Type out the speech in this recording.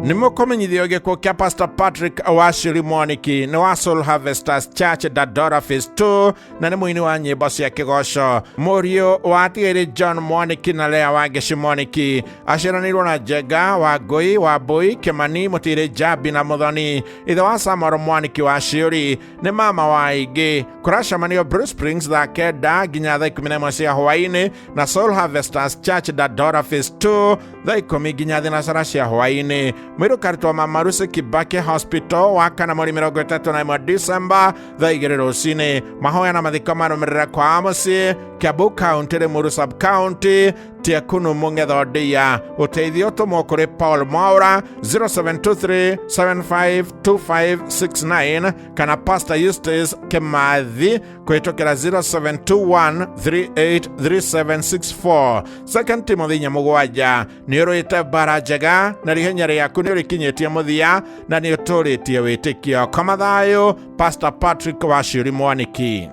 Nĩ mũkũmenyithio gĩkuũ kĩa Pastor Patrick Wachuri Mwaniki nĩ wa Soul Harvesters Church Dandora Phase 2 na nĩ mũini wa nyĩmbo cia kĩgoco. Mũriũ wa atigĩrĩ John Mwaniki na Lea Wangeci Mwaniki aciaranĩirwo na Njenga Wangũi Wambũi Kĩmani Mũtirĩ Njambi na Mũthoni. Ithe wa Samuel Mwaniki wa Ciũri nĩ mama wa aingĩ. Kũracemanio Blue Springs thaa 9 nginya thaa 11 cia hwaĩ-inĩ na Soul Harvesters Church Dandora Phase 2 thaa 10 nginya thinacara cia hwaĩ-inĩ. Mwĩrĩ ũkarutwo Mama Lucy Kibaki Hospital wa kana mweri 31 December thaa 2 rũcinĩ. Mahoya na mathiko marũmĩrĩra kwa mũciĩ Kiambu County, Limuru Sub County, Tiekunu Mũng'etho Ndia. Ũteithio tũmwo kũrĩ Paul Mwaura 0723 752569 kana Pastor Eustace Kimathi kũhĩtũkĩra 0721383764. 2 Timothy 4:7. Nĩ ũrũĩte mbara njega na ihenya rĩaku nĩ ũrĩkinyĩtie mũthia na nĩ ũtũrĩtie wĩtĩkio. Koma thayũ, Pastor Patrick Waciuri Mwaniki.